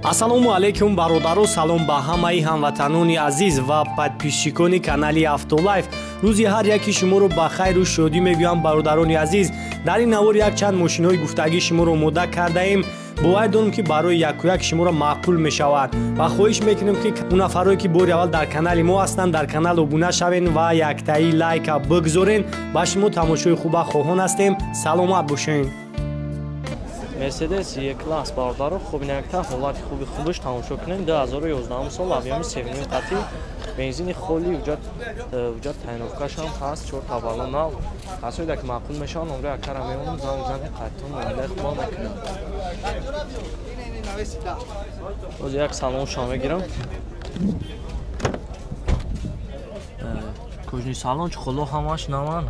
Ассалому алайкум бародаро, салом ба ҳамаи ҳамватанони азиз ва подписчикони канали Автолайф. Рӯзи ҳар яки шуморо ба хайру шодӣ мегӯям бародарони азиз. Дар ин навор якчанд мошинҳои гуфтагӣ шуморо омода кардаем. Бовар дорем ки барои яку як шуморо маъқул мешавад ва хоҳиш мекунем ки он нафарое ки бори аввал дар канали мо ҳастанд, дар канал обуна шавен ва яктаи лайка бигзорен. Ба шумо тамошои хуба хоҳон ҳастем. Саломат бошед. Мерседес Е-класс бародаро, хуб инакта ҳолати хуби хубаш тамошо кунем. 2011 сол объёми 7.5 қатӣ, бензини холи, уҷат тайновкаш ҳам ҳаст, 4 табало нав. Касоида ки маъқул мешаванд, номраи акара мемонам, занг бизанед, қайтон муомилаи хуба мекунам. Боз як салоншо мегирам. Кожни салон чхоло ҳамаш наван.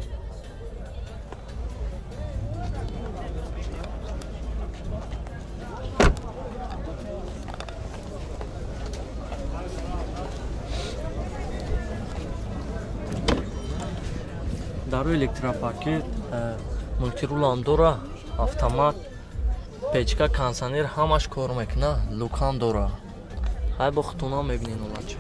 Дару электропакет, мультирулам дора, автомат, печка, кондиционер ҳамаш кор мекуна, лукам дора. Ҳай бо хутунам мебинен олача.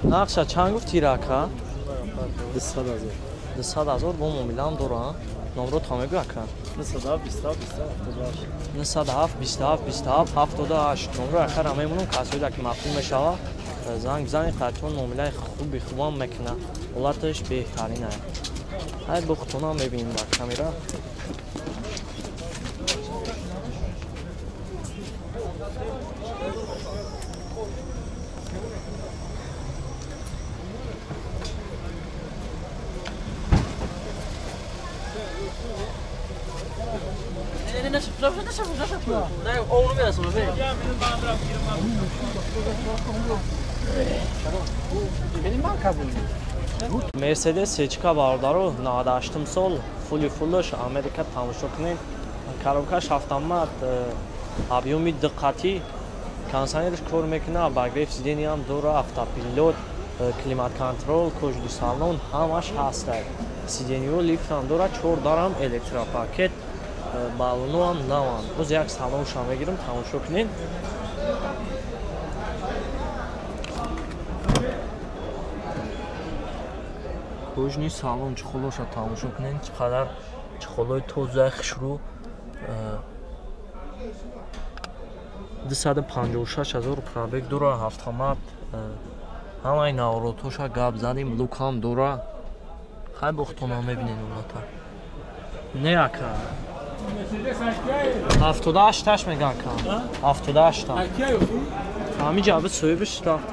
Нақша чанд гуфти рака? 200,000. 200,000 бо муомилаам дора. Номро та мегӯ ака? 907 27 27 78. 907 27 27 78. Номро акара мемонам, касоида ки маъқул мешава, занг бизанед, қайтон муомилаи хуби хубам мекуна. Ҳолаташ беҳтарин ай. Ҳай бо хутунам мебинем дар камера. Мерседес сечка бародаро, 98 сол, фули фулш, Америка тамошо кунед. Коробкаш автомат, объёми диққатӣ, кондиционерш кор мекуна, обогрев сиденья ҳам дора, автопилот, климат-контрол, кожаный салон ҳамаш ҳаст. Сиденьё лифт ҳам дора, 4 дарам электропакет, балоно ҳам наванд. Боз як салонша мегирам, тамошо кунед. Кожни салон чхолоша тамошо кунед, чӣ қадар чхолои тоза, хушрӯ. 256,000 пробег дора, автомат, ҳамаи наворотоша гап задем, лукам дора. Хай бохтона мебинед олата. Не ака. 78-таш мега ака. 78-та. Ҳами ҷаби соҳибаш рафт.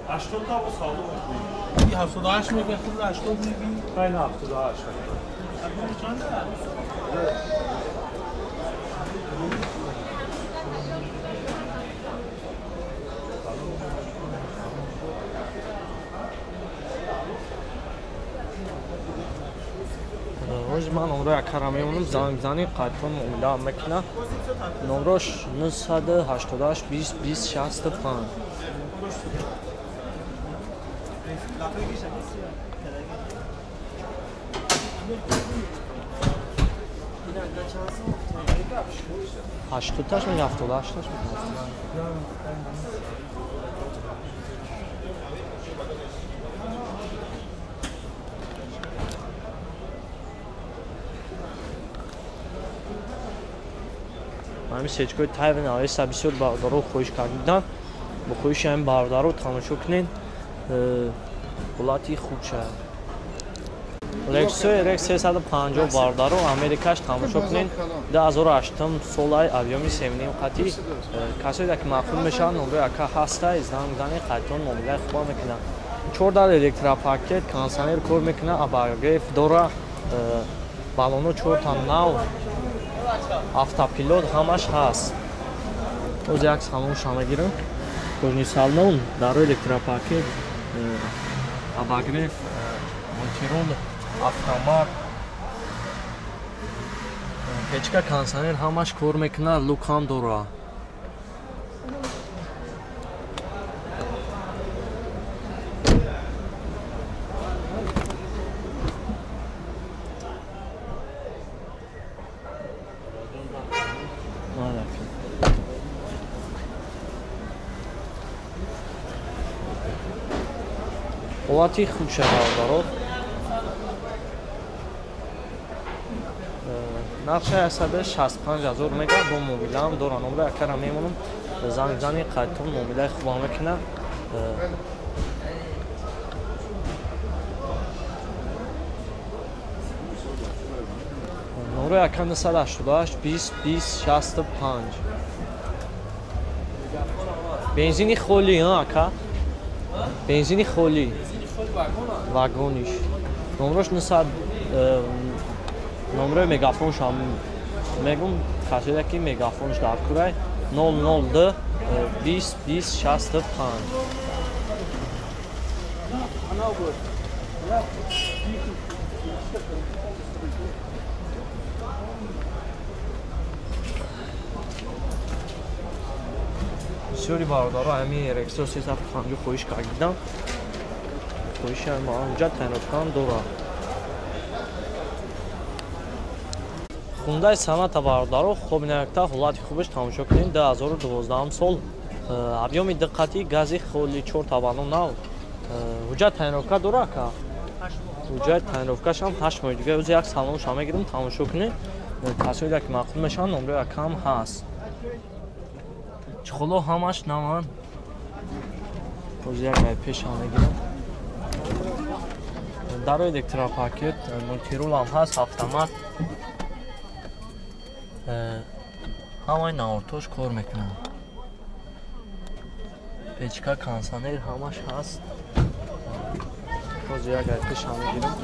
80 تا با سالو می‌کنی. 78 میگه خود 80 میگی؟ نه 78. چنده؟ Рӯзи ман номрои акара мемонам, занг бизанед, қайтон муомила мекуна. Номрош 988 20 20 65. Ҳаштодташ мега, 78-таш мега. Ҳамин сечкои тайви навеса бисёр бародаро хоҳиш кардидан. Бо хоҳиши ҳамин бародаро тамошо кунед. Ҳолати хуб шавад. Lexus RX 350 бародаро, Америкаш тамошо кунед. 2008 солаи объёми 7.5 қатӣ. Касоида ки маъқул мешаванд, номрои ака ҳастай, занг бизанед, қайтон муомилаи хуба мекунад. 4 дар электропакет, кондиционер кор мекунад, обогрев дора, Балоно 4 та нав, автопилот ҳамаш ҳаст. Оз як салонша мегирам. Кожаный салон, даро электропакет, обогрев, мультирул, автомат, печка, кондиционер ҳамаш кор мекунад, люк ҳам дора. Ҳолати хуб шавад, бародаро. Нархша 165 000 мега, бо муомилаам дора. Номра акара мемонам, занг зани, қайтон муомилаи хубам мекунад. Номраи ака 988 20 20 65. Бензини холӣ, ака, бензини холӣ, вагониш. Номрош 900, номрои мегафоншам мегум, касоде ки мегафонш дар курай, 002 20 20 65. Бисёри бародаро ҳамин Рексо 350 хоҳиш кардидам. Хоҳиши ҳамҷа тайноткам дорад. Хундай Соната, бародаро. Хоб, инакта ҳолати хубаш тамошо кунем. 2012 сол, объёми диққати, гази холи, чор табану нав. Ҳуҷҷат тайновка дора, ака? Ҳуҷҷат тайновкашам 8 моҳи дига. Ӯзи як салонша мегирам, тамошо кунем. Касоеда ки маъқул мешаванд, номрои акам ҳаст. Чхоло ҳамаш наванд. Ҳозир як ай пешам мегирам. Даро электропакет, мультирулам ҳаст, автомат, ҳамаи навортош кор мекунад, печка, кондиционер ҳамаш ҳаст. Ҳозир як ай пешам мегирам.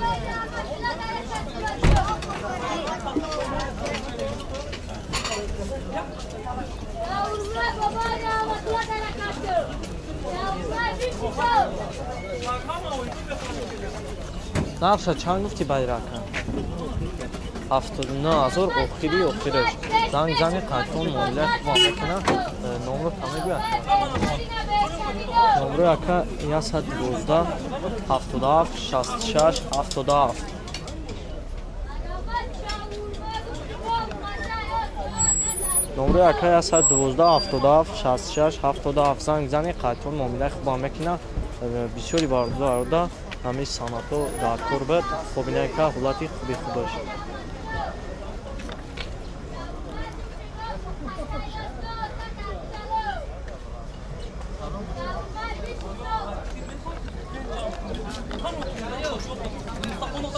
Нархша чанд гуфтӣ, байрака? 79 000, охири охираш. Занг зани, қайтон муомилаи хубам мекунад. Номро та мегӯяд? Номрои ака 112 77 66 77. Номрои ака 112 77 66 77. Занг зани, қайтон муомилаи хубам мекунад. Бисёри бародарода ҳамин Соната дар кор буд. Хоб, инака ҳолати хуби хубаш.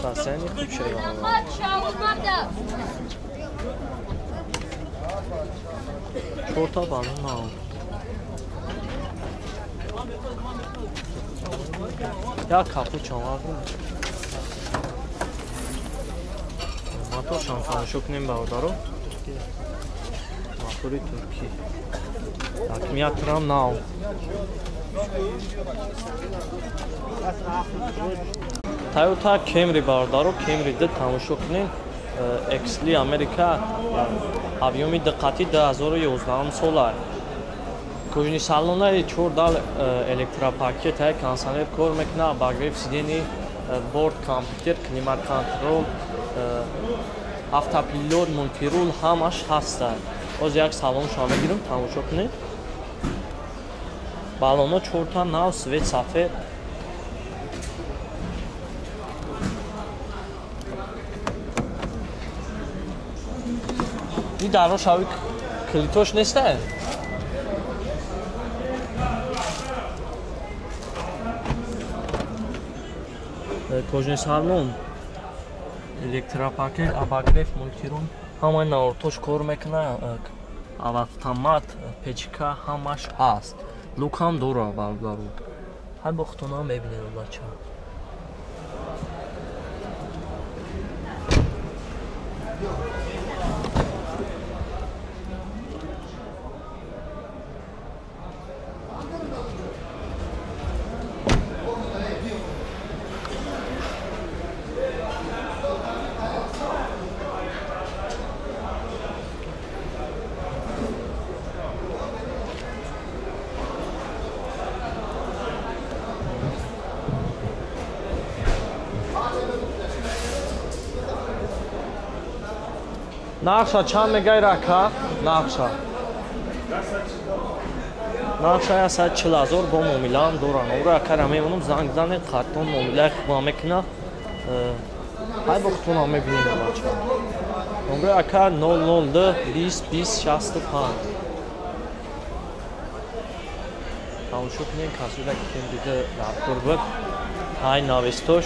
Состояние хуб шуда. Чорта балон нав. Як капучам вардем. Моторшам тамошо кунем, бародаро. Мотори туркӣ. Аккумуляторам нав. Toyota Camry, бародаро, Camry д тамошо кунем. XL Америка, объёми диққати, 2011 сола. Кожаный салонаи, чор дал электропакет, кондиционер кор мекунад, обогрев сидений, борт компютер, климат контроль, автопилот, мультирул ҳамаш ҳаста. Ҳозир як салоншо мегирам, тамошо кунед. Балоно чорта нав, свет сафед. И даро шави калитош неста? Кожаный салон, электропакет, обогрев, мультирул, ҳамаи навортош кор мекунад, автомат, печка ҳамаш ҳаст. Люк ҳам дора, бародаро. Ҳай, бо худтонам мебинед, бача. Нархша чанд мегай рака? Нархша. Нархша 140 000 бо муомилаам доран. Ора акара мемонам занг занед, хаттон муомилаи хуба мекуна. Ҳай бо хутонам мебинем бача. Номри ака 002 20 20 65. Тамошо кунем касода ки кем дида рафтор буд. Ҳай навистош.